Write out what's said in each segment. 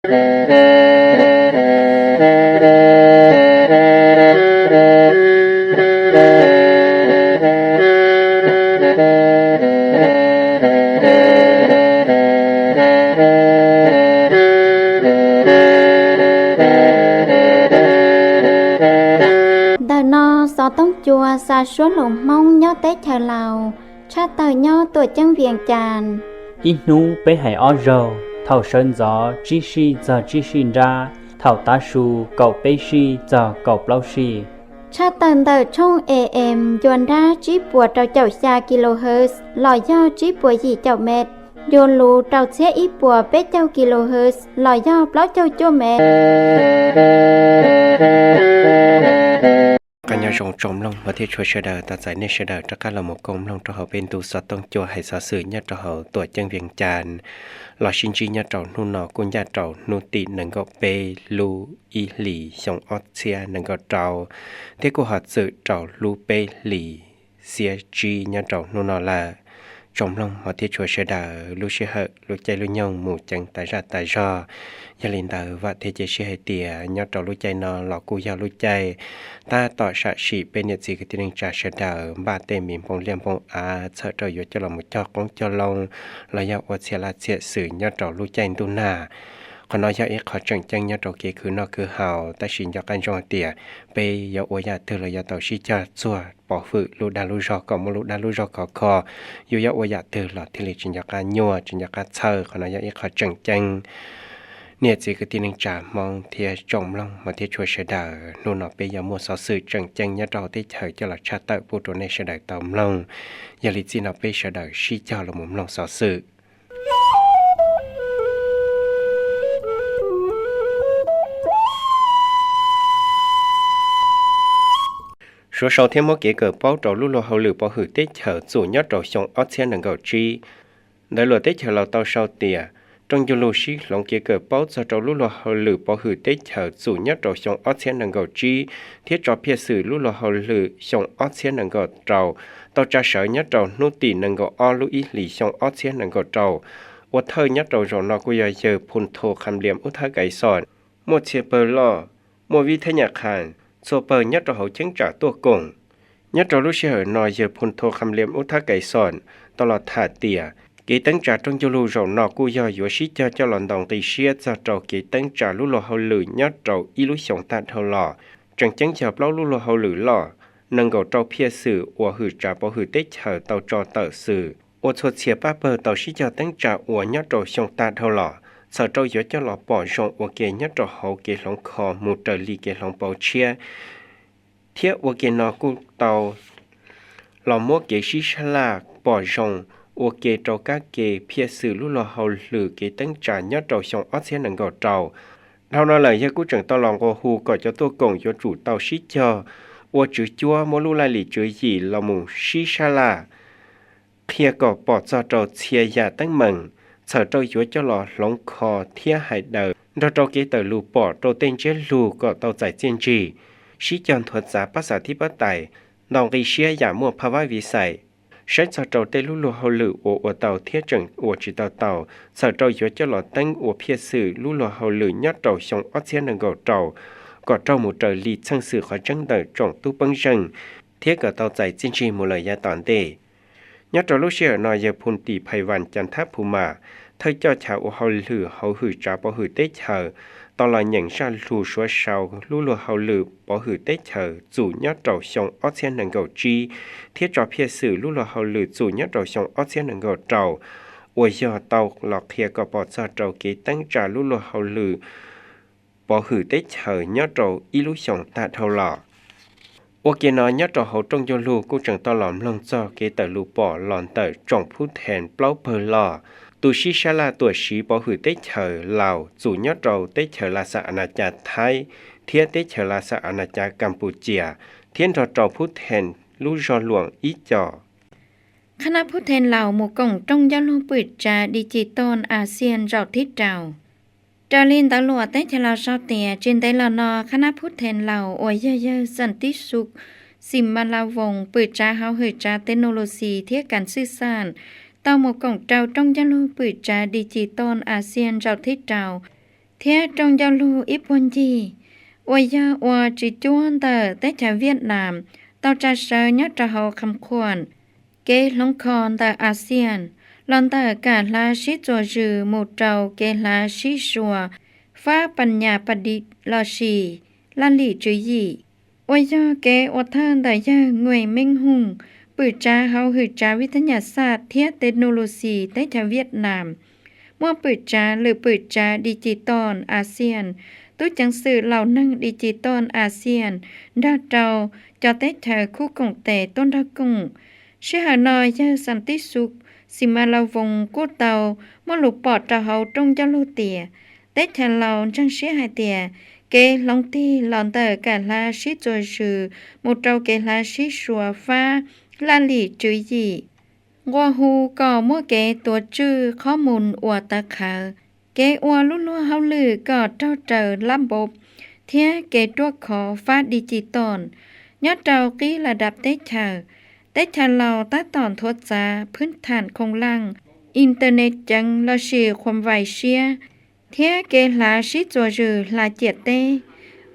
Ntawm no xov tooj cua xa suab hluas Hmoob nyob teb chaws Laus, tshaj tawg nyob Tuam Ceeb Vias Cas. Ib hnub peb hais ob zaug, thaum sawv ntxov tsib sij txog tsib sij nrab, thaum tav su kaum peb sij txog kaum plaub sij. Tshaj tawg ntawm tshooj A M ncua nrab tsib puas rau caum xya kilohertz los yog tsib puas yim caum met, ncua lus rau txhiab ib puas peb caug kilohertz los yog plaub caug cuaj met. Nyob zoo tsoom mloog hmov thiab tshua sawv daws, tos txais nej sawv daws rov qab los mus koom mloog rau hauv peb ntu xov tooj cua hais xov xwm nyob rau hauv Tuam Ceeb Vias Cas los sib ntsib nyob rau hnub no kuj ncaj rau hnub tim nees nkaum peb lub ib hlis xyoo ob txhiab nees nkaum rau, thiab kuj ho txwm rau lub peb hlis xiab tsib nyob rau hnub no lawm. Tsoom mloog hmov thiab tshua sawv daws, lub sij hawm lub caij lub nyoog mus ceev tas zaj tas zog. Yog li ntawd vam thiab cia siab hais tias nyob rau lub caij no los kuj yog lub caij tab tom sam sim peb niam txiv kwv tij neej tsa sawv daws npaj tej me npoo liaj npoo av txhawm rau yuav coj los mus cog qoob cog loo los yog ua txhia laj txhia xwm nyob rau lub caij ntuj nag. Qhov no yog ib qho tseem ceeb nyob rau kev khwv noj khwv haus, tab sis nco qab ntsoov hais tias peb yuav ua yam twg los yuav tau sib cog txuag pov hwm lub dag lub zog kom muaj lub dag lub zog khov kho, yuav yog ua yam twg los thiaj li tsis nco qab nyuaj tsis nco qab txhawj. Qhov no yog ib qho tseem ceeb. Niam txiv kwv tij neej tsa Hmoob thiab tsoom mloog hmov thiab tshua sawv daws, hnub no peb yuav muaj xov xwm tseem ceeb nyob rau hauv teb chaws coj los tshaj tawm pub rau nej sawv daws tau mloog. Yog li txij no peb sawv daws sib cog los mus mloog xov xwm. Suav sau thiab muab kev kawm paub rau lub luag hauj lwm pov hwm teb chaws txum nyob rau xyoo ob txhiab nees nkaum tsib. Ntawv luam teb chaws Laus tau sau tias, rooj ncug lug sib hloov kev kawm paub txog rau lub luag hauj lwm pov hwm teb chaws txum nyob rau xyoo ob txhiab nees nkaum tsib thiab tso phiaj xwm lub luag hauj lwm xyoo ob txhiab nees nkaum rau tau tsa sawv nyob rau hnub tim nees nkaum ob lub ib hlis xyoo ob txhiab nees nkaum rau. Ua thawj nyob rau zaum no kuj yog yawg Phoo Thu Kham Liam Ub Thab Kais Xos, muaj txhia pawg loj, muaj vib thab nyam qhas, txhua pawg nyob rau hauv cheeb tsam tuaj koom. Nyob rau lub sij hawm no yawg Phoo Thu Kham Liam Ub Thab Kais Xos tau los tham tias kev teeb tsa rooj ncug lug zaum no kuj yog yuav sib cog coj los ntaus nqi siab txog rau kev teeb tsa lub luag hauj lwm nyob rau ib lub xyoos tag dhau los. Tseem ceeb yog plaub lub luag hauj lwm loj, nees nkaum rau phiaj xwm uas hwm tsav pov hwm teb chaws tau tso tawm xwm, ua txhua txhia pab pawg tau sib cog teeb tsa ua nyob rau xyoo tag dhau los, txhawm rau yuav coj los pom zoo ua ke nyob rau hauv kev hloov kho mus raws li kev hloov pauv tshiab. Thiab ua ke no kuj tau los muab kev sib sab laj pom zoo ua ke rau kab ke phiaj xwm lub luag hauj lwm kev teeb tsa nyob rau xyoo ob txhiab nees nkaum rau. Dhau no lawm yawg kuj tseem tau los nqua hu kom cov tuaj koom yuav tsum tau sib cog ua tswv cuab muab lub laj lim tswv yim los mus sib sab laj qhia kom pom txog rau txhia yam teeb meem, txhawm rau yuav coj los hloov kho thiab hais daws nrog rau kev tawm lus pom rau tej ntsiab lus kom tau txais txiaj ntsig, sib cog nthuav txav pab xav thib pab tais, ntaus nqi siab yam muaj phaj vab viv xais, saib txog rau tej lub luag hauj lwm uas ua tau thiab tseem ua tsis tau tau, txhawm rau yuav coj los teeb ua phiaj xwm lub luag hauj lwm nyob rau xyoo ob txhiab nees nkaum rau, kom raug mus raws li txheej xwm qhov tseeb ntawm tsoom tub peeb zeej, thiab kom tau txais txiaj ntsig mus lawm yav tom ntej. Nyob rau lub sij hawm no yawg Phoo Tim Phais Vas Cas Thab Phu Mas, thawj coj chav ua hauj lwm hauv hwm tsav pov hwm teb chaws, tau los nyeem zaj lus suav sau lub luag hauj lwm pov hwm teb chaws txum nyob rau xyoo ob txhiab nees nkaum tsib, thiab tso phiaj xwm lub luag hauj lwm txum nyob rau xyoo ob txhiab nees nkaum rau, uas yog tau los qhia kom pom txog rau kev teeb tsa lub luag hauj lwm pov hwm teb chaws nyob rau ib lub xyoos tag dhau los. Ua ke no nyob rau hauv rooj ncauj lug kuj tseem tau los mloog txog kev tawm lus pom los ntawm tsoom phub thees plaub pawg loj, tus sib sab laj tuam siv pov hwm teb chaws Laus txum nyob rau teb chaws Las Xas As Nas Cas Thaib thiab teb chaws Las Xas As Nas Cas Kas Pus Cias, thiab nrog rau phub thees lub zog Luam ib co. Qhab nab phub thees Laus mus koom rooj ncauj lug pwm tsav Digital Asian zaum thib rau. Raws li ntawv luam teb chaws Laus sau tias tsis ntev los no qhab nab phub thees Laus uas yog yawg Xeem Tib Su Xim Ma La Voos pwm tsav hauv hwm tsav technology thiab kas xwj xaj tau mus koom rau rooj ncauj lug pwm tsav Digital Asian zaum thib rau, thiab rooj ncauj lug ib puag ncig, uas yog ua tsis cuab ntawm teb chaws Viaj Nam tau tsa sawv nyob rau hauv kham khuam kev hloov kho ntawm ASEAN, los ntawm kam hlav sib txuas zws mus rau kev hlav sib suas fab pas nyas pas dim lossis laj lim tswv yim, uas yog kev ua thawj ntawm yawg Nguyen Minh Hung, pwm tsav hauv hwm tsav vib thab nyas xaj thiab tes nu lu xis teb chaws Viaj Nam, muaj pwm tsav lwm pwm tsav digital ASEAN, tub ceev xwm laus neeg digital ASEAN, nrog rau cov teb chaws khub koom tes tuaj nrog koom. Sij hawm no yawg Xas Tib Xu Xis Mas Las Voos kuj tau muaj lus pom rau hauv rooj ncauj lug tias teb chaws Laus ntseeg siab hais tias kev hloov tig los ntawm kam hlav sib txuas zws mus rau kev hlav sib suas fab laj lim tswv yim, nqua hu kom muaj kev tuav tswj qhob mus uas tawv qhawv, kev ua lub luag hauj lwm kom raug raws lab npauv thiab kev ruaj khov fab digital nyob rau qib la dav teb chaws. Teb chaws Laus tab tom nthuav txav phwb tham khoom laj, internet ceev lossis khuam vais siab, thiab kev hlav sib txuas zws hla ciam teb,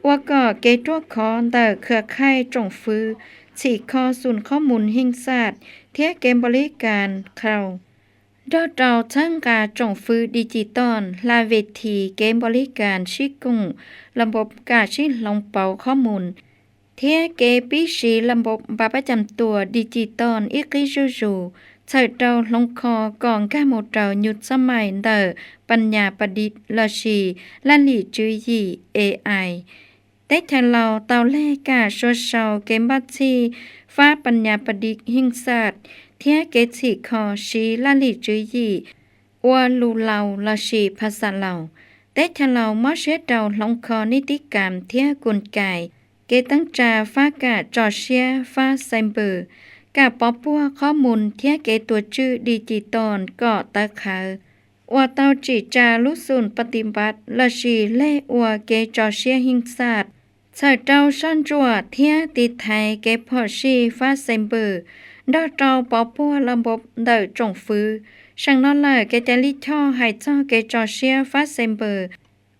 ua kom kev ruaj khov ntawm khwv khaij tsoom fwv txhim kho xus qhob mus heej xaj thiab kev npaum li kas qhau, nrog rau txhawb nqa tsoom fwv digital hla ve thim kev npaum li kas sib koom la npauv kam sib hloov pauv qhob mus, thiab kev pib siv la npauv npa pab cam tuam digital ib qib zuj zus, txhawm rau hloov kho kom nkag mus rau nyuj txoj mais ntawm pas nyas pas dim lossis laj lim tswv yim AI. Teb chaws Laus tau leg kam suav sau kev npaj txhij fab pas nyas pas dim heej xaj thiab kev txhim kho siv laj lim tswv yim ua lus Laus lossis phas xas Laus. Teb chaws Laus mob siab rau hloov kho nij tib kam thiab kul kais, kev teeb tsa fab kam tso siab fab xais npws, kam pov puag qhob mus thiab kev tuav tswj digital kom tawv qhawv, uas tau tsim tsa lub xum pa ti npav lossis leg ua kev tso siab heej xaj, txhawm rau soj ntsuam thiab tiv thaiv kev phom sij fab xais npws, nrog rau pov puag la npauv ntawm tsoom fwv. Seem no lawm, kev cai lij choj hais txog kev tso siab fab xais npws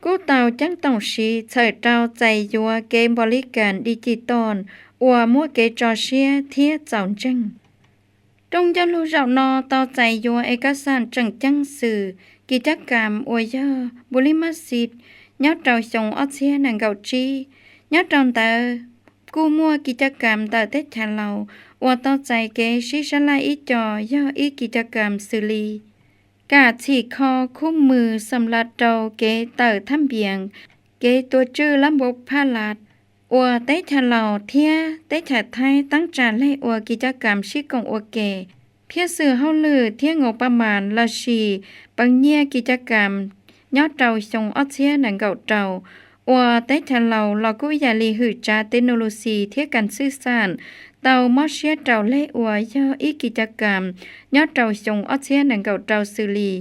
kuj tau ceeb toom siv txhawm rau txais yuav kev npaum li kas digital uas muaj kev tso siab thiab txaus ntseeg. Rooj ncauj lug zaum no tau txais yuav es kab xaj tseem ceeb xws kis cab kam uas yog npu li maj xis nyob rau xyoo ob txhiab nees nkaum tsib. Nyob rau ntawd kuj muaj kis cab kam ntawm teb chaws Laus uas tau txais kev sib sab laj ib co, yog ib kis cab kam xws li kam txhim kho khub mws xam las rau kev tawm thab npias, kev tuav tswj lab npauv phaj las, uas teb chaws Laus thiab teb chaws Thaib teeb tsa leg ua kis cab kam sib koom ua ke, phiaj xwm hauj lwm thiab ngau pa mas lossis peev nyiaj kis cab kam nyob rau xyoo ob txhiab nees nkaum rau, uas teb chaws Laus los kuj yam li hwm tsav tes nu lu xis thiab kas xwb xam tau mob siab rau leg ua yog ib kis cab kam nyob rau xyoo ob txhiab nees nkaum rau xws li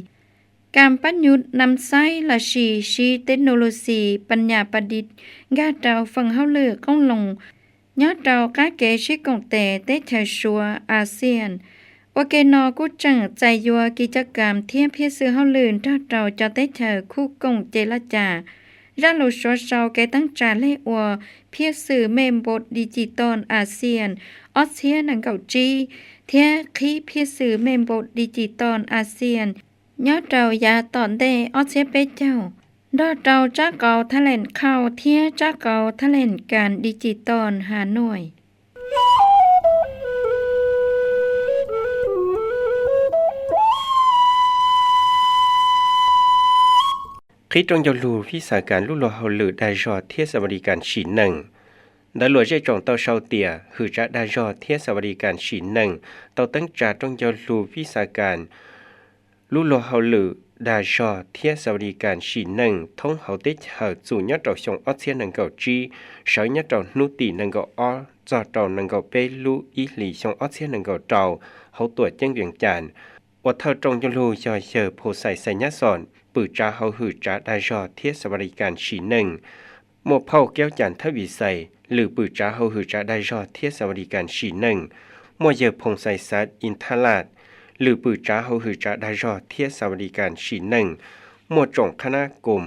kam pab nyuv nam xaib lossis siv tes nu lu xis pas nyas pas dim nkag rau feem hauj lwm qoob loo nyob rau qab kev sib koom tes teb chaws Suav ASEAN. Ua ke no kuj tseem txais yuav kis cab kam thiab phiaj xwm hauj lwm nrog rau cov teb chaws khub koom ces laj cas. Zaj lus suav sau kev teeb tsa leg ua phiaj xwm mej npau digital ASEAN ob txhiab nees nkaum tsib thiab qhib phiaj xwm mej npau digital ASEAN nyob rau yav tom ntej ob txhiab peb caug, nrog rau tsab qau thab leem khauj thiab tsab qau thab leem kas digital Hanoi. Qhib rooj ncauj lug fib xav kas lub luag hauj lwm dag zog thiab xav vas li kas sim neej. Ntawv luam zej tsoom tau sau tias hwm tsav dag zog thiab xav vas li kas sim neej tau teeb tsa rooj ncauj lug fib xav kas lub luag hauj lwm dag zog thiab xav vas li kas sim neej thoob hauv teb chaws txum nyob rau xyoo ob txhiab nees nkaum tsib, sawv nyob rau hnub tim nees nkaum ob txog rau nees nkaum peb lub ib hlis xyoo ob txhiab nees nkaum rau hauv tuam ceeb Vias Cas, ua thawj rooj ncauj lug yog yawg Phoo Xais Xais Nyab Xom, pwm tsav hauv hwm tsav dag zog thiab xav vas li kas sim neej. Muaj phauj Keub Cas Thawb Vis Xais, lwm pwm tsav hauv hwm tsav dag zog thiab xav vas li kas sim neej. Muaj yawg Phoo Xais Xav In Thab Laj, lwm pwm tsav hauv hwm tsav dag zog thiab xav vas li kas sim neej. Muaj tsoom qhab nab koom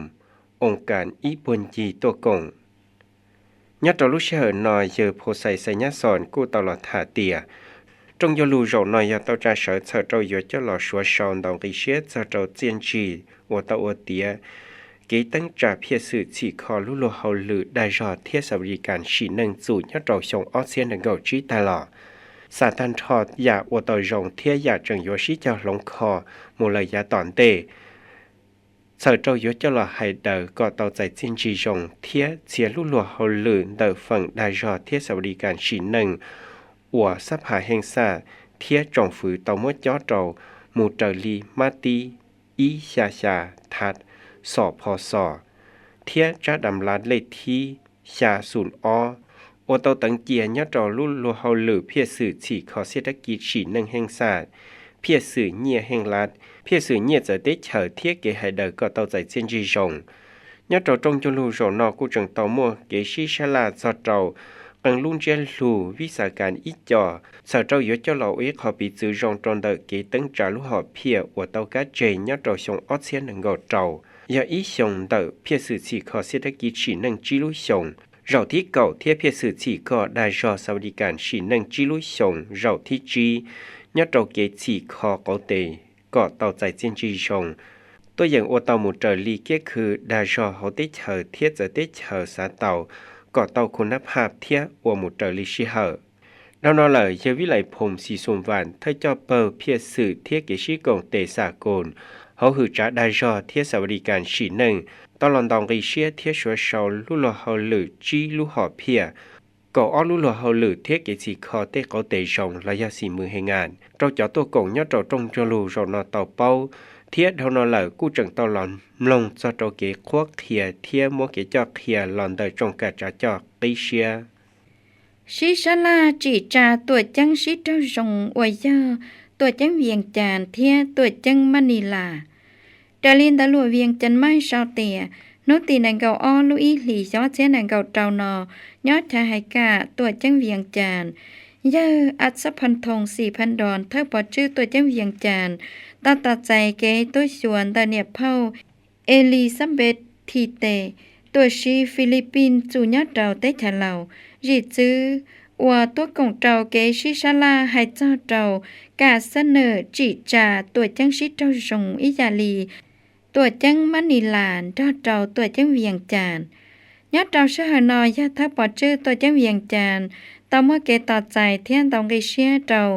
oo kas ib puag ncig tuaj koom. Nyob rau lub sij hawm no, yawg Phoxais Xais Nyab Xos kuj tau los tham tias rooj ncauj lus zaum no yog tau tsa sawv txhawm rau yuav coj los suav sau ntaus nqi siab txog rau txiaj ntsig uas tau ua tiav kev teeb tsa phiaj xwm txhim kho lub luag hauj lwm dag zog thiab xav li kas sim neej txum nyob rau xyoo ob txhiab nees nkaum tsib tag los, xam tag nrho yam ua tau zoo thiab yam tseem yuav sib cog hloov kho mus lawm yav tom ntej, txhawm rau yuav coj los hais daws kom tau txais txiaj ntsig zoo thiab txhia lub luag hauj lwm ntawm feem dag zog thiab xav li kas sim neej uas xab phas heej xaj thiab tsoom fwv tau muab cob rau mus raws li mab tib ib xya xya thav xom pho xos thiab tsab dam lav lej thib xya xum ob uas tau teev cia nyob rau lub luag hauj lwm phiaj xwm txhim kho xiab dab kiv sim neej heej xaj, phiaj xwm nyiaj heej lav, phiaj xwm nyiaj txawv teb chaws thiab kev hais daws kom tau txais txiaj ntsig zoo. Nyob rau rooj ncauj lus zaum no kuj tseem tau muaj kev sib sab laj txog rau qee lub ntsiab lus vib xav kas ib co, txhawm rau yuav coj los ua ib qho piv txwv zoo rau ntawm kev teeb tsa lub hom phiaj uas tau kab tseg nyob rau xyoo ob txhiab nees nkaum rau, yog ib xyoos ntawm phiaj xwm txhim kho xiab dab kiv sim neej tsib lub xyoos zaum thib kaum thiab phiaj xwm txhim kho dag zog xav li kas sim neej tsib lub xyoos zaum thib tsib nyob rau kev txhim kho qauv tes kom tau txais txiaj ntsig zoo, tuaj yeem ua tau mus raws li kiab khw dag zog hauv teb chaws thiab txawv teb chaws xav tau kom tau khu nab phaj thiab ua mus raws li sij hawm. Dhau no lawm, yawg Vib Lais Phoom Xis Xoom Vam thawj coj pawg phiaj xwm thiab kev sib koom tes xam koos hauv hwm tsav dag zog thiab xav li kas sim neej tau los ntaus nqi siab thiab suav sau lub luag hauj lwm tsib lub hom phiaj, kaum ob lub luag hauj lwm thiab kev txhim kho tej qauv tes zoo los yog xim mws hee ngas rau cov tuaj koom nyob rau rooj ncauj lus zaum no tau paub, thiab dhau no lawm kuj tseem tau los mloog txog rau kev qhuab qhia thiab muab kev coj qhia los ntawm tsoom kam tsav coj qib siab. Sib sab laj tsim tsa tuam ceeb sib raug zoo uas yog tuam ceeb Vias Cas thiab tuam ceeb Mab Nis Las. Raws li ntawv luam Vias Cas Maij sau tias, hnub tim nees nkaum ob lub ib hlis xyoo ob txhiab nees nkaum rau no, nyob chav hais kam tuam ceeb Vias Cas, yawg Ab Xab Phas Thoos Xis Phas Dos thawj pov tswj tuam ceeb Vias Cas tau tos txais kev tub xyuas ntawm niam phauj Elixabeth Thi Tes, tuam si Philippines txus nyob rau teb chaws Laus, zim txwv uas tuaj koom rau kev sib sab laj hais txog rau kam xab nawm tsim tsa tuam ceeb sib raug zoo ib yam li tuam ceeb Mab Nis Las nrog rau tuam ceeb Vias Cas. Nyob rau sij hawm no, yawg thawj pov tswj tuam ceeb Vias Cas tau muaj kev tos txais thiab ntaus nqi siab rau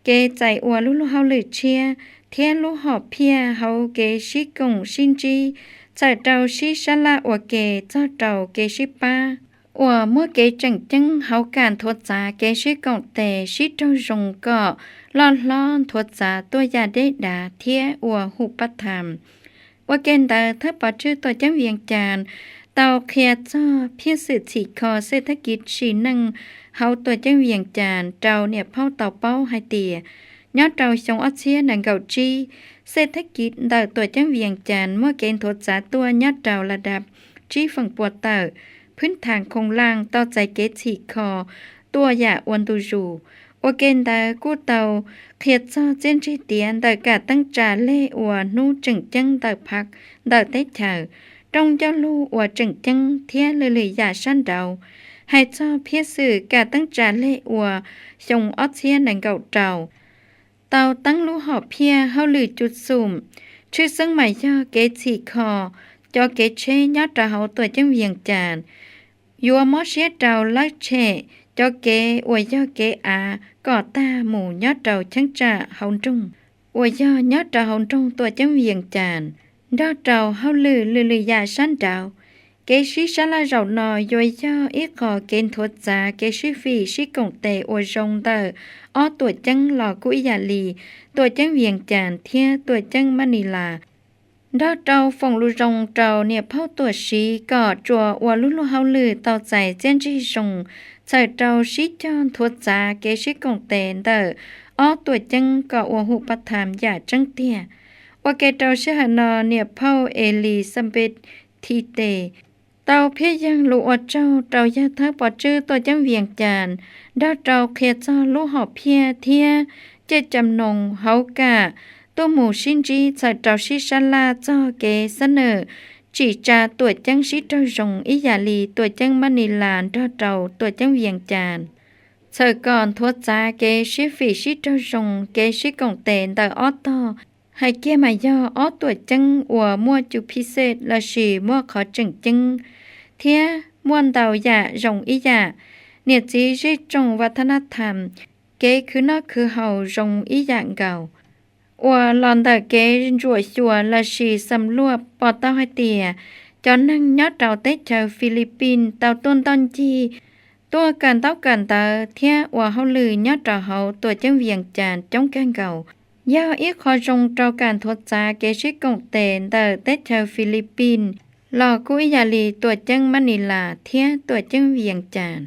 kev txais ua lub luag hauj lwm tshiab thiab lub hom phiaj hauv kev sib koom sib ntsib, txhawm rau sib sab laj ua ke txog rau kev sib pab uas muaj kev tseem ceeb hauv kam nthuav txav kev sib koom tes sib raug zoo kom loj hlob nthuav txav tuaj yam deb dav thiab ua hum pab tham. Ua ke ntawd, thawj pov tswj tuam ceeb Vias Cas tau qhia txog phiaj xwm txhim kho xej thab kiv sim neej hauv tuam ceeb Vias Cas rau niam phauj tau paub hais tias, nyob rau xyoo ob txhiab nees nkaum tsib, xej thab kiv ntawm tuam ceeb Vias Cas muaj kev nthuav txav tuaj nyob rau la dab tsib feem pua tawm, phwb tham khoom laj tau txais kev txhim kho tuaj yam ua ntu zus. Ua ke ntawd kuj tau qhia txog txiaj ntsig tiav ntawm kam teeb tsa lej uas hnub tseem ceeb ntawm phav ntawm teb chaws, rooj ncauj lus uas tseem ceeb thiab lwm lwm yam sab nraud. Hais txog phiaj xwm kam teeb tsa lej uas xyoo ob txhiab nees nkaum rau, tau teeb lub hom phiaj hauj lwm cu xum, tshwj xeeb mas yog kev txhim kho cov kev tsheb nyob rau hauv tuam ceeb Vias Cas, yuav mob siab rau lawv tshem cov kev uas yog kev av kom tag mus nyob rau cheeb tsam hauv nroog uas yog nyob rau hauv nroog tuam ceeb Vias Cas, nrog rau hauj lwm lwm lwm yam sab nraud. Kev sib sab laj zaum no yuav yog ib qho kev nthuav txav kev sib fim sib koom tes uas zoo ntawm ob tuam ceeb los kuj ib yam li tuam ceeb Vias Cas thiab tuam ceeb Mab Nis Las, nrog rau foom lus zoo rau niam phauj tuam si kom tsuas ua lub luag hauj lwm tau txais txiaj ntsig zoo, txhawm rau sib cog nthuav txav kev sib koom tes ntawm ob tuam ceeb kom ua hum pab tham yam tseeb tiag. Ua ke rau sij hawm no, niam phauj Elixabeth Thi Tes tau phiaj yeeg lus ua tsaug rau yawg thawj pov tswj tuam ceeb Vias Cas, nrog rau qhia txog lub hom phiaj thiab caj cam noos hauv kam tuaj mus sib ntsib txhawm rau sib sab laj txog kev xab nawm tsim tsa tuam ceeb sib raug zoo ib yam li tuam ceeb Manila nrog rau tuam ceeb Vias Cas, txhawm kom nthuav txav kev sib fim sib raug zoo, kev sib koom tes ntawm ob tog. Hais kiag mas yog ob tuam ceeb uas muaj cus phij xej lossis muaj qhov tseem ceeb thiab muaj ntau yam zoo ib yam, niam txiv zej tsoom vaj thab nab tham, kev khwv noj khwv haus zoo ib yam nkaus. Uas los ntawm kev ntsuam xyuas lossis xam luaj pom tau hais tias cov neeg nyob rau teb chaws Philippines tau tuaj ntoj ncig, tuaj kawm ntaub kawm ntawv thiab ua hauj lwm nyob rau hauv tuam ceeb Vias Cas coob kawg nkaus, yog ib qho zoo rau kam nthuav txav kev sib koom tes ntawm teb chaws Philippines los kuj ib yam li tuam ceeb Manila thiab tuam ceeb Vias Cas.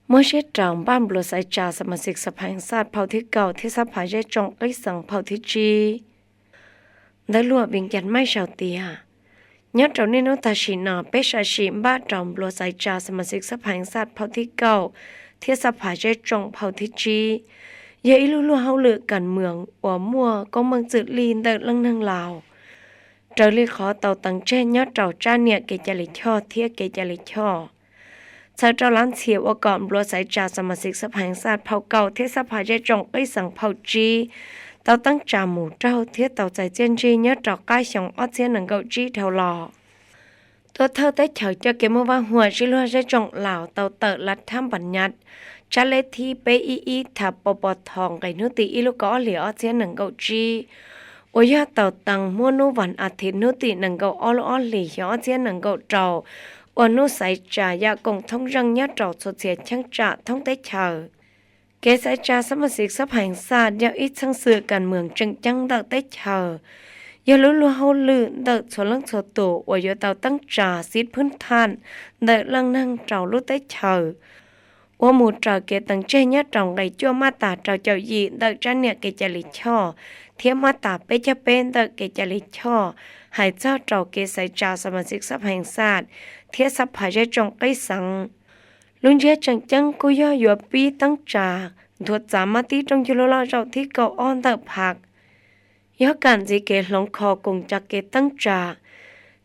Muab siab rau npaj npluav xaiv tsa xab mas xis xab phas xaj phau thib kaum thiab xab phas zej tsoom qib xeev phau thib tsib. Ntawv luam Vias Cas Maiv sau tias, nyob rau niaj hnub tam sim no peb sam sim npaj rau npluav xaiv tsa xab mas xis xab phas xaj phau thib kaum thiab xab phas zej tsoom phau thib tsib, yog ib lub luag hauj lwm kas moos uas muaj koob meej txwm lij ntawm leej neeg Laus, raws li qhov tau teev tseg nyob rau tsab niam kev cai lij choj thiab kev cai lij choj. Txhawm rau lav ntxhias ua kom npluav xaiv tsa xab mas xis xab phas xaj phau kaum thiab xab phas zej tsoom qib xeev phau tsib tau teeb tsa mus raug thiab tau txais txiaj ntsig nyob rau qab xyoo ob txhiab nees nkaum tsib dhau los. Tuam thawj teb chaws coj kev muaj vaj huam sib luag zej tsoom Laus tau tawm lav thab npas nyab tsab leb thib peb ib ib thab pau pos thos nqe hnub tim ib lub kaum ob hlis ob txhiab nees nkaum tsib, uas yog tau teev muab hnub vas as thiv hnub tim nees nkaum ob lub ob hlis xyoo ob txhiab nees nkaum rau ua hnub xaiv tsa yam koom thoob zeej nyob rau txhua txhia cheeb tsam thoob teb chaws. Kev xaiv tsa xab mas xis xab phas xaj yog ib txheej xwm kas moos tseem ceeb ntawm teb chaws, yog lub luag hauj lwm ntawm txhua leej txhua tus uas yuav tau teeb tsa xiv phwb thaj ntawm leej neeg rau lub teb chaws, uas mus raws kev teev tseg nyob rau nqe cuaj maj tas rau caum yim ntawm tsab niam kev cai lij choj thiab maj tas peb caug peb ntawm kev cai lij choj hais txog rau kev xaiv tsa xab mas xis xab phas xaj thiab xab phas zej tsoom qib xeev. Lub ntsiab tseem ceeb kuj yog yuav pib teeb tsa nthuav txav mab tib rooj yug lub loj zaum thib kaum ob ntawm phas, yog kam ntxiv kev hloov kho koom tsa kev teeb tsa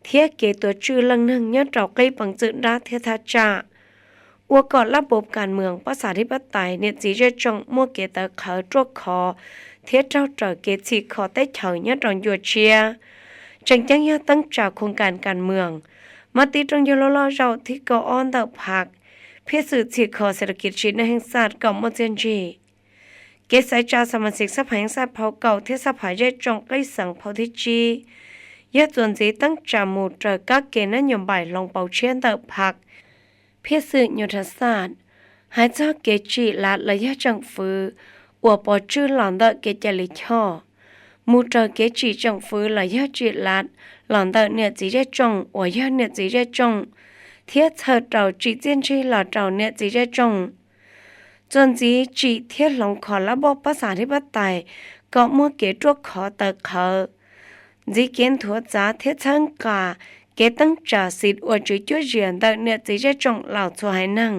thiab kev tuav tswj leej neeg nyob rau qib peev txwm dab thiab thaj tsam, ua kom lab npus kas moos pab xas thib pab tais niam txiv zej tsoom muaj kev tawv qhawv ruaj khov thiab raug raws kev txhim kho teb chaws nyob rau ncua tshiab. Tseem ceeb yog teeb tsa khoos kas kas moos mab tib rooj yug lub loj zaum thib kaum ob ntawm phas, phiaj xwm txhim kho xes las kis sim neej heej xaj kom muaj txiaj ntsig. Kev xaiv tsa xab mas xis xab phas xaj phau kaum thiab xab phas zej tsoom qib xeev phau thib tsib yog txuas ntxiv teeb tsa mus raws kab ke nab nyuas npaim hloov pauv tshiab ntawm phas, phiaj xwm nyuas dhas xaj, hais txog kev tsim lav los yog tseem fwv uas pov tswj los ntawm kev cai lij choj, mus raws kev tsim tseem fwv los yog tsim lav los ntawm niam txiv zej tsoom uas yog niam txiv zej tsoom, thiab txhawm rau tsim txiaj ntsig los rau niam txiv zej tsoom. Txuas ntxiv tsim thiab hloov kho lab npauj pab xas thib pab tais kom muaj kev ruaj khov tawv qhawv, ntxiv kev nthuav txav thiab txhawb nqa kev teeb tsa xiv ua tswv cuab zias ntawm niam txiv zej tsoom Laus txhua haiv neeg,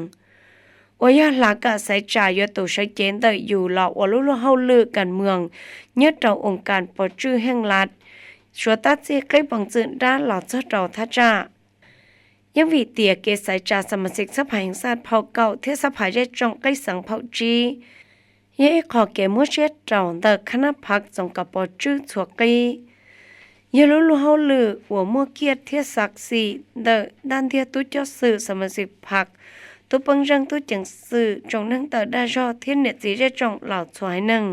uas yog hla kam xaiv tsa yuav tus sawv cev ntawm yus los ua lub luag hauj lwm kas moos nyob rau oos kas pov tswj heej lat, suav tab txij qib peev txwm dab los txog rau thaj tsam. Yeej vim tias kev xaiv tsa xab mas xis xab phas xaj phau kaum thiab xab phas zej tsoom qib xeev phau tsib yog ib qho kev muab siab rau ntawm khab nab phas txoos kom pov tswj txhua qib. Yog lub luag hauj lwm uas muaj kiaj thiab xav xim ntawm dab ntiag tub coj xwm xab mas xis phas, tub peej zeej tub ceev xwm tsoom neeg tawm dag zog thiab niam txiv zej tsoom Laus txhua haiv neeg.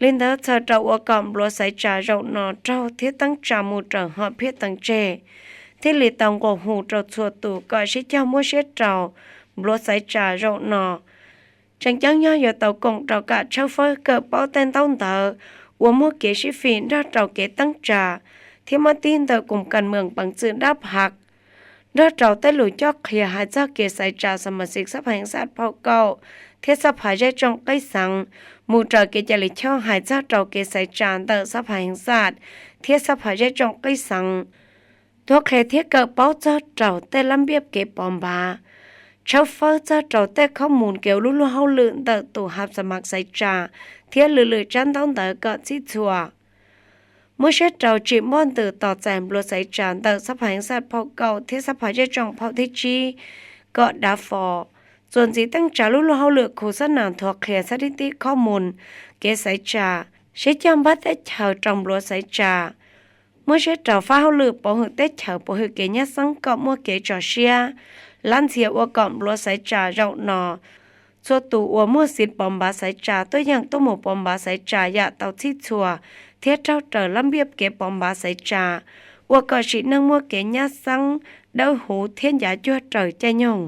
Li ntawd txhawm rau ua kom npluav xaiv tsa zaum no raug thiab teeb tsa mus raws hom phiaj teev tseg, thiaj li tau nqua hu rau txhua tus kom sib cog muab siab rau npluav xaiv tsa zaum no. Tseem ceeb yog yuav tau koom rau kam tshawb fawb kawm paub tej ntaub ntawv uas muaj kev sib fim nrog rau kev teeb tsa thiab mab tib ntawm koos kas moos peev txwm dab phas, nrog rau tej lus coj qhia hais txog kev xaiv tsa xab mas xis xab phas xaj phau kaum thiab xab phas zej tsoom qib xeev, mus raws kev cai lij choj hais txog rau kev xaiv tsa ntawm xab phas xaj thiab xab phas zej tsoom qib xeev, tuav qhia thiab kawm paub txog rau tej lab npiaj kev pov npav, tshawb fawb txog rau tej khob mus kev ua lub luag hauj lwm ntawm tus has xas mas xaiv tsa thiab lwm lwm tsab ntaub ntawv kom txhij txhua. Muab siab rau tsim npoj ntws tos txais npluav xaiv tsa ntawm xab phas yeej xaj phaum kaum thiab xab phas zej tsoom phaum thib tsib kom dav fo. Txuas ntxiv teeb tsa lub luag hauj lwm khu xab nas nthuav qhia xab thib tib khob mus kev xaiv tsa, sib cog npaj teb chaws rau npluav xaiv tsa. Muab siab rau fab hauj lwm pov hwm teb chaws pov hwm kev nyab xeeb kom muaj kev tso siab lab ntxhias ua kom npluav xaiv tsa zaum no txhua tus uas muaj xiv pov npav xaiv tsa tuaj yeem tuaj mus pov npav xaiv tsa yam tau txhij txhua thiab raug raws lab npiaj kev pov npav xaiv tsa, ua kom sim neej muaj kev nyab xeeb, dawb huv thiab ncav cuag raws caij nyoog.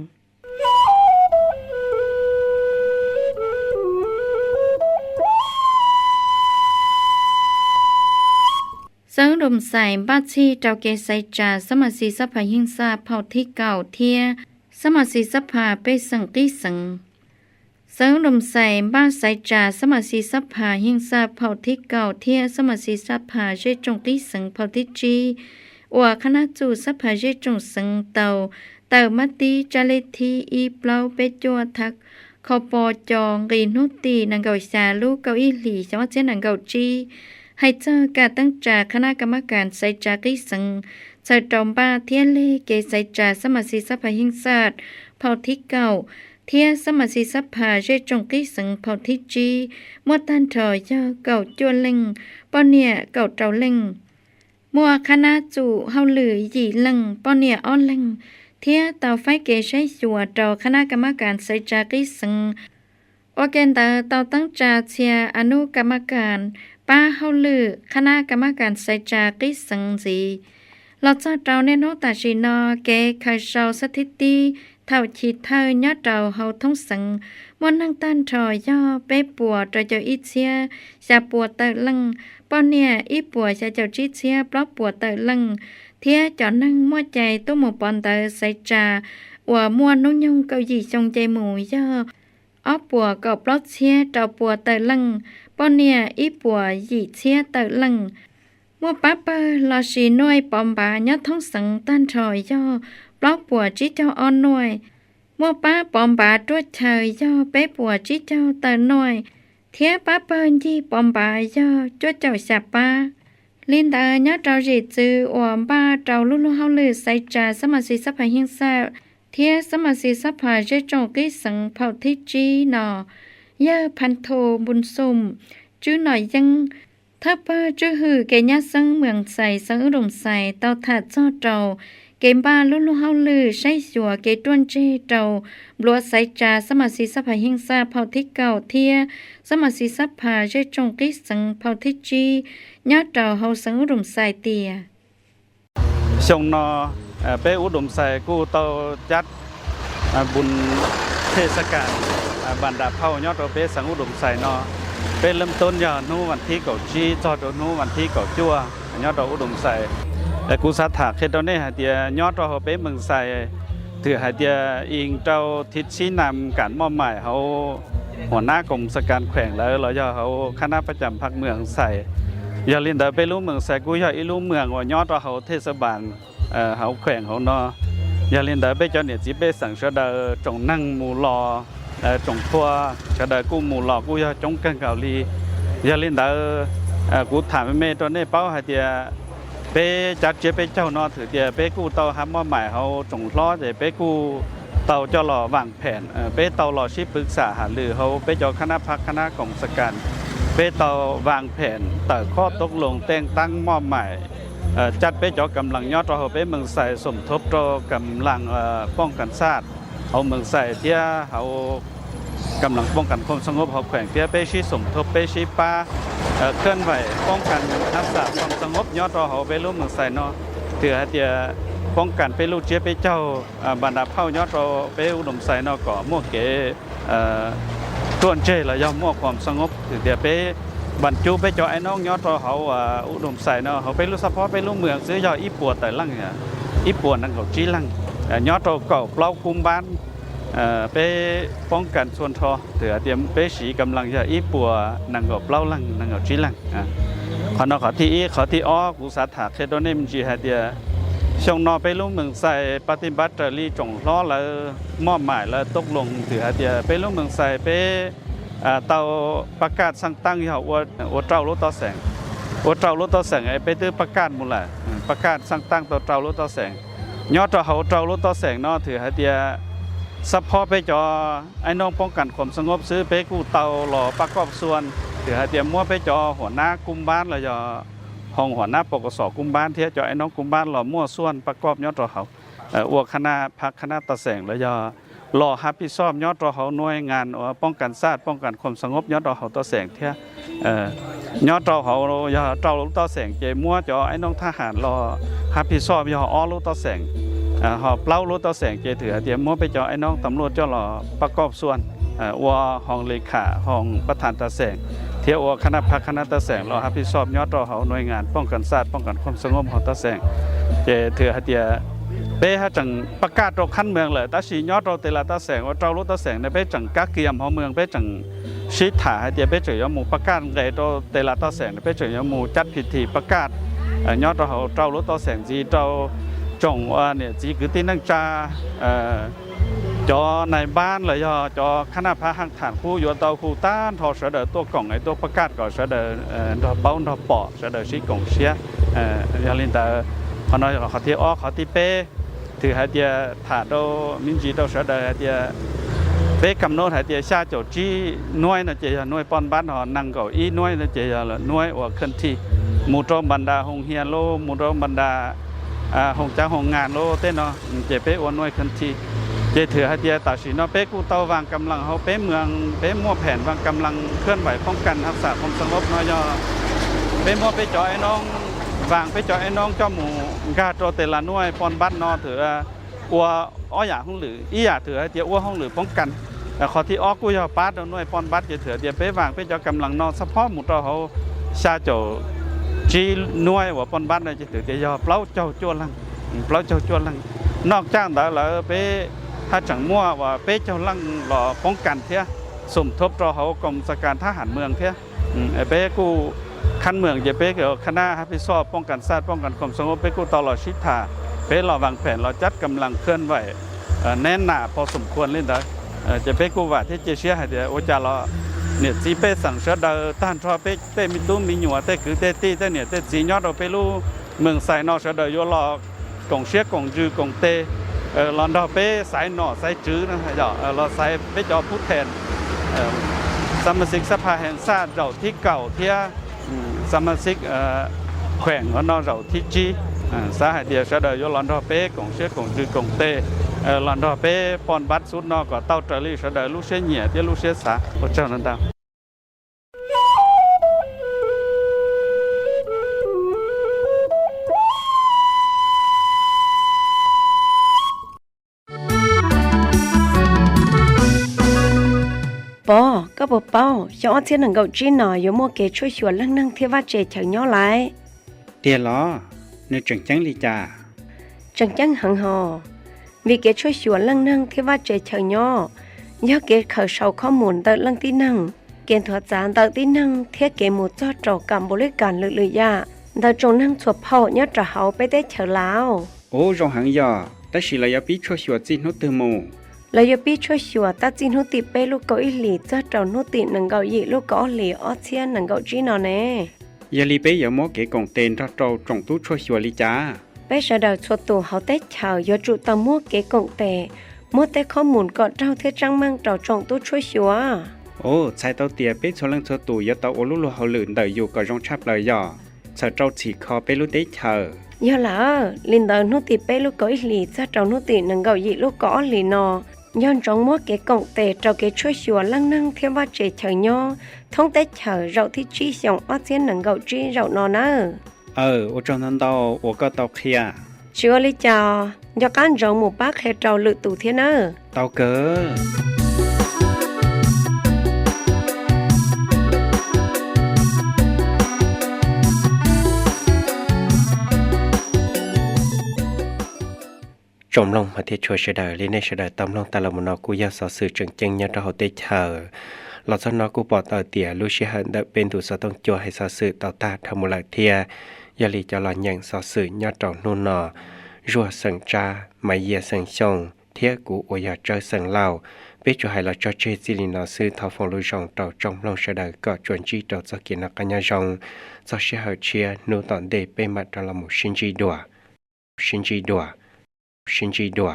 Xeev Ub Dum Xais npaj txhij rau kev xaiv tsa xab mas xis xab phas yeej xaj phaum thib kaum thiab xab mas xis xab phas pej xeem qib xeev. Xeev Ub Dum Xais npaj xaiv tsa xab mas xis xab phas yeej xaj phaum thib kaum thiab xab mas xis xab phas zej tsoom qib xeev phaum thib tsib, uas qhab nab txum xab phas zej tsoom xeev tau tawm mab tib tsab lej thib ib plaub peb cuaj thav khau po co nqis hnub tim nees nkaum xya lub kaum ib hlis xyoo ob txhiab nees nkaum tsib, hais txog kam teeb tsa qhab nab ka mab kas xaiv tsa qib xeev txhawm rau npaj thiab leg kev xaiv tsa xab mas xis xab phas yeej xaj phaum thib kaum thiab xab mas xis xab phas zej tsoom qib xeev phaum thib tsib, muaj tag nrho yog kaum cuaj leej, poj niam kaum rau leej. Muaj qhab nab txum hauj lwm yim leej, poj niam ob leeg, thiab tau faib kev saib xyuas rau qhab nab ka mab kas xaiv tsa qib xeev. Ua ke ntawd tau teeb tsa txhia a nub ka mab kas pab hauj lwm qhab nab ka mab kas xaiv tsa qib xeev ntxiv. Los txog rau niaj hnub tam sim no, kev khaws sau xab thib tib thaum chiv thawj nyob rau hauv thoob xeev muaj neeg tag nrho yog peb puas rau caum ib txhiab xya puas tawm leej, poj niam ib puas xya caum tsib txhiab plaub puas tawm leej, thiab cov neeg muaj cai tuaj mus pov ntawv xaiv tsa uas muaj hnub nyoog kaum yim xyoo nce mus yog ob puas kaum plaub txhiab rau puas tawm leej, poj niam ib puas yim txhiab tawm leej. Muaj pab pawg lossis nuaj pov npav nyob thoob xeev tag nrho yog plaub puas tsib caug ob nuaj. Muaj pab pov npav ruaj chaw yog peb puas tsib caug tawm nuaj, thiab pab pawg ncig pov npav yog cuaj caum xya pab. Li ntawd nyob rau zim txwv uas npaj rau lub luag hauj lwm xaiv tsa xab mas xis xab phas yeej xaj thiab xab mas xis xab phas zej tsoom qib xeev phaum thib tsib no yawg Phas Thu Npun Xum, Tswb Nom Yeeb, thawj pawg tswj hwm kev nyab xeeb Mws Xais xeev Ub Dum Xais tau tham txog rau kev npaj lub luag hauj lwm saib xyuas kev ruaj ntseg rau npluav xaiv tsa xab mas xis xab phas yeej xaj phaum thib kaum thiab xab mas xis xab phas zej tsoom qib xeev phaum thib tsib nyob rau hauv xeev Ub Dum Xais tias xyoo no peb Ub Dum Xais kuj tau cab npun thej xab kas npas nram phauj nyob rau peb xeev Ub Dum Xais no. Peb lab toob yog hnub vas thib kaum tsib txog rau hnub vas thib kaum cuaj nyob rau Ub Dum Xais. Kuv xav tham qhia rau nej hais tias nyob rau hauv peb Mws Xais, twb hais tias ib rau thib tsib nas kam moj maim hauv huam nab koom xab kas kheem lawm los yog hauv qhab nab pab cam phaj Mws Xais. Yog li ntawd peb lub Mws Xais kuj yog ib lub mws uas nyob rau hauv thej xab pas hauv kheem hauv no. Yog li ntawd peb cov niam txiv pej xeem sawv daws tsoom neeg mus los, tsoom phua sawv daws kuj mus los kuj yog coob kawg nkaus li. Yog li ntawd kuv tham me me rau nej paub hais tias peb cab tsiab peb caug no twb tias peb kuj tau hab moj maim hauv tsoom hlob ces peb kuj tau coj los vaam phem, peb tau los sib pwv xam has lwm hauv peb cov qhab nab phab qhab nab koom xab kas. Peb tau vaam phem tawm khob toob loos teej taab moj maim, cab peb cov kam laas nyob rau hauv peb Mws Xais xoom thoob rau kam laas poob kas xaj hauv Mws Xais thiab hauv kam laas poob kas khoom xab ngob hauv kheem thiab peb sib xoom thoob peb sib pab khab vaim poob kas hab xam khoom xab ngob nyob rau hauv peb lub Mws Xais no. Twb hais tias poob kas peb lub tsiab peb caug npas nram phauj nyob rau peb Ub Dum Xais no kom muaj kev ruaj ntseg los yog muaj khoom xab ngob. Twb tias peb npas cub peb cov aib noob nyob rau hauv Ub Dum Xais no hauv peb lub xab phob peb lub mws xwb yog ib puas tawm leej, ib puas nees nkaum tsib leej, nyob rau kaum plaub kub npab peb poob kas txhua nrho. Twb hais tias peb siv kam laas yog ib puas nees nkaum plaub leej nees nkaum tsib leej. Qhov no qhov thib ib. Qhov thib ob kuv xav tham qhia rau nej me ntsis hais tias xyoo no peb lub Mws Xais pab tij npab raws li tsoom hlob lawv moj maim lawv toob loos twb hais tias peb lub Mws Xais peb tau pab kaj xaj taaj yog ua rau lub toj xeem, Ua rau lub toj xeem es peb twb pab kaj mus lawm, pab kaj xaj taj tau rau lub toj xeem. Nyob rau hauv rau lub toj xeem no thwm hais tias xab phob peb cov aib noob poob kas khom xab ngob xwb peb kuj tau los pab koj xuaj, thwm hais tias muab peb cov huam nab kub npab los yog hoo huam nab pos kom xom kub npab thiab cov aib noob kub npab los muaj xuaj pab koj nyob rau hauv, ua khab nab phav khab nab toj xeem los yog los hab phij xoj nyob rau hauv nuaj ngas uas poob kas xaj poob kas khom xab ngob nyob rau hauv toj xeem thiab. Nyob rau hauv yog rau lub toj xeem ces muab cov aib noob thab ham los hab phij xoj yog ob lub toj xeem, ho plaub lub toj xeem ces thwm hais tias muab peb cov aib noob tam luaj coj los pab koj xuaj, ua hoo li kham hoo pab thas toj xeem thiab ua khab nab phav khab nab toj xeem los hab phij xoj nyob rau hauv nuaj ngas poob kas xaj poob kas khom xab ngob hauv toj xeem. Ces thwm hais tias peb hab tseem pab kaj rau khab moos lawm tab sis nyob rau tes las toj xeem ua rau lub toj xeem no peb tseem kab kiag hauv moos peb tseem sib tham hais tias peb tseem yuav mus pab kaj nqes rau tes las toj xeem no peb tseem yuav mus cab phij thim pab kaj nyob rau hauv rau lub toj xeem ntxiv rau tsoom niam txiv kwv tij neej tsa, cov nais npab los yog cov khab nab phav haj tham qub yuav tau hu tag nrho sawv daws tuaj koom es tuaj pab kaj kom sawv daws nrog paub nrog pom sawv daws sib koom siab. Yog li ntawd, qhov no qhov thib ob, qhov thib peb thwm hais tias tham rau me ntsis rau sawv daws hais tias peb kam nub hais tias xya caum tsib nuaj no ces yog nuaj poj npab, ho nees nkaum ib nuaj no ces yog nuaj uas khaj thij, mus rau npas nras hoo hias lub, mus rau npas nras hoo caav hoo ngas lub tej no, ces peb ua nuaj khaj thij. Ces thwm hais tias tam sim no peb kuj tau vaas kam lees hauv peb moos, peb muaj phem vaas kam lees khaj vaim poob kas haj xam khom xab ngob no yog peb muab peb cov aib noob, vaas peb cov aib noob coj mus nkag rau tes las nuaj poj npab no thwm ua ob yam hauj lwm, ib yam thwm hais tias ua hauj lwm poob kas. Qhov thib ob kuj yog pab rau nuaj poj npab ces thwm hais tias peb vaas peb cov kam lees no xab phob mus rau hauv xya caum tsib nuaj uas poj npab no ces thwm tias yog plaub caug cuaj leej, plaub caug cuaj leej. Noj caj ntawd lawm peb haj tseem muaj uas peb caug leej los poob kas thiab, xum thuab rau hauv koom xa kas thab ham moos thiab. Peb kuj khab moos ces peb khab nab hab phij xoj poob kas xaj poob kas khom xab ngob peb kuj tau los sib tham, peb los vaas phem los cab kam lees khaj vaim neb nam pov xum khuas li ntawd. Ces peb kuj vam thiab cia siab hais tias ua cas los niam txiv pej xeem sawv daws tag nrho peb tej me tub me nyuam tej kwv tej tij tej niam tej txiv nyob rau peb lub moos xais no sawv daws yuav los koom siab koom ntsws koom tes los nrog peb xaiv nom xaiv tswv, los xaiv peb cov pub them xa ma xij xab pha hees xaj zaum thib kaum thiab xa ma xij kheem no zaum thib tsib. Xav hais tias sawv daws yuav los nrog peb koom siab koom ntsws koom tes los nrog peb poj npab xub no kom tau raws li sawv daws lub siab nyiam thiab lub siab xav. Ua tsaug ntau ntau. Pog, koj puas paub xyoo ob txhiab nees nkaum tsib no yuav muaj kev tshuaj xyuas leej neeg thiab vaj tse chaws nyob lawm? Tiag los? Nws tseem ceeb li cas? Tseem ceeb heev hos, vim kev tshuaj xyuas leej neeg thiab vaj tse chaws nyob yog kev khaws sau khob mus ntawm leej tib neeg, kev nthuav txav ntawm tib neeg thiab kev mus txog rau kam npaum li kas lwm lwm yam ntawm tsoom neeg txhua phaum nyob rau hauv peb teb chaws Laus. Ub, zoo heev yog, tab sis lawv yuav pib tshuaj xyuas txij hnub twg mus? Lawv yuav pib tshuaj xyuas tab txij hnub tim peb lub kaum ib hlis txog rau hnub tim nees nkaum yim lub kaum ob hlis ob txhiab nees nkaum tsib no ne. Yog li peb yuav muab kev koom tes nrog rau tsoom tub tshuaj xyuas li cas? Peb sawv daws txhua tus hauv teb chaws yuav tsum tau muab kev koom tes, muab tej khob mus kom raug thiab tseeb meej rau tsoom tub tshuaj xyuas. Ub, txhais tau tias peb txhua leej txhua tus yuav tau ua lub luag hauj lwm ntawm yus kom zoo tshaj plaws yog txhawm rau txhim kho peb lub teb chaws. Yog lawm, li ntawd hnub tim peb lub kaum ib hlis txog rau hnub tim nees nkaum yim lub kaum ob hlis no, nco ntsoov muab kev koom tes rau kev tshuaj xyuas leej neeg thiab vaj tse chaws nyob thoob teb chaws zaum thib tsib xyoo ob txhiab nees nkaum tsib zaum no nawb. Aw, ua tsaug ntau ntau uas koj tau qhia. Tsis ua li cas, nco qab ntsoov mus pab qhia rau lwm tus thiab nawb. Tau kawg. Tsoom mloog mas thiab tshua sawv daws, li nej sawv daws tau mloog tas los mus no kuj yog xov xwm tseem ceeb nyob rau hauv teb chaws. Los txog no kuj pom tau tias lub sij hawm ntawm peb ntu xov tooj cua hais xov xwm tau tag dhau mus lawm thiab. Yog li cov los nyeem xov xwm nyob rau hnub no, Zuag xeem Tsab, Maiv Yias xeem Xyooj, thiab kuv uas yog Tsawb Xeem Lauj. Peb tsuas hais los tso tseg txij li no xwb, thov foom lus zoo rau tsoom mloog sawv daws kom tsuas ntsib rau txoj kev noj qab nyob zoo. Txog sij hawm tshiab hnub tom ntej peb mam rov los mus sib ntsib dua. Sib ntsib dua. Sib ntsib dua.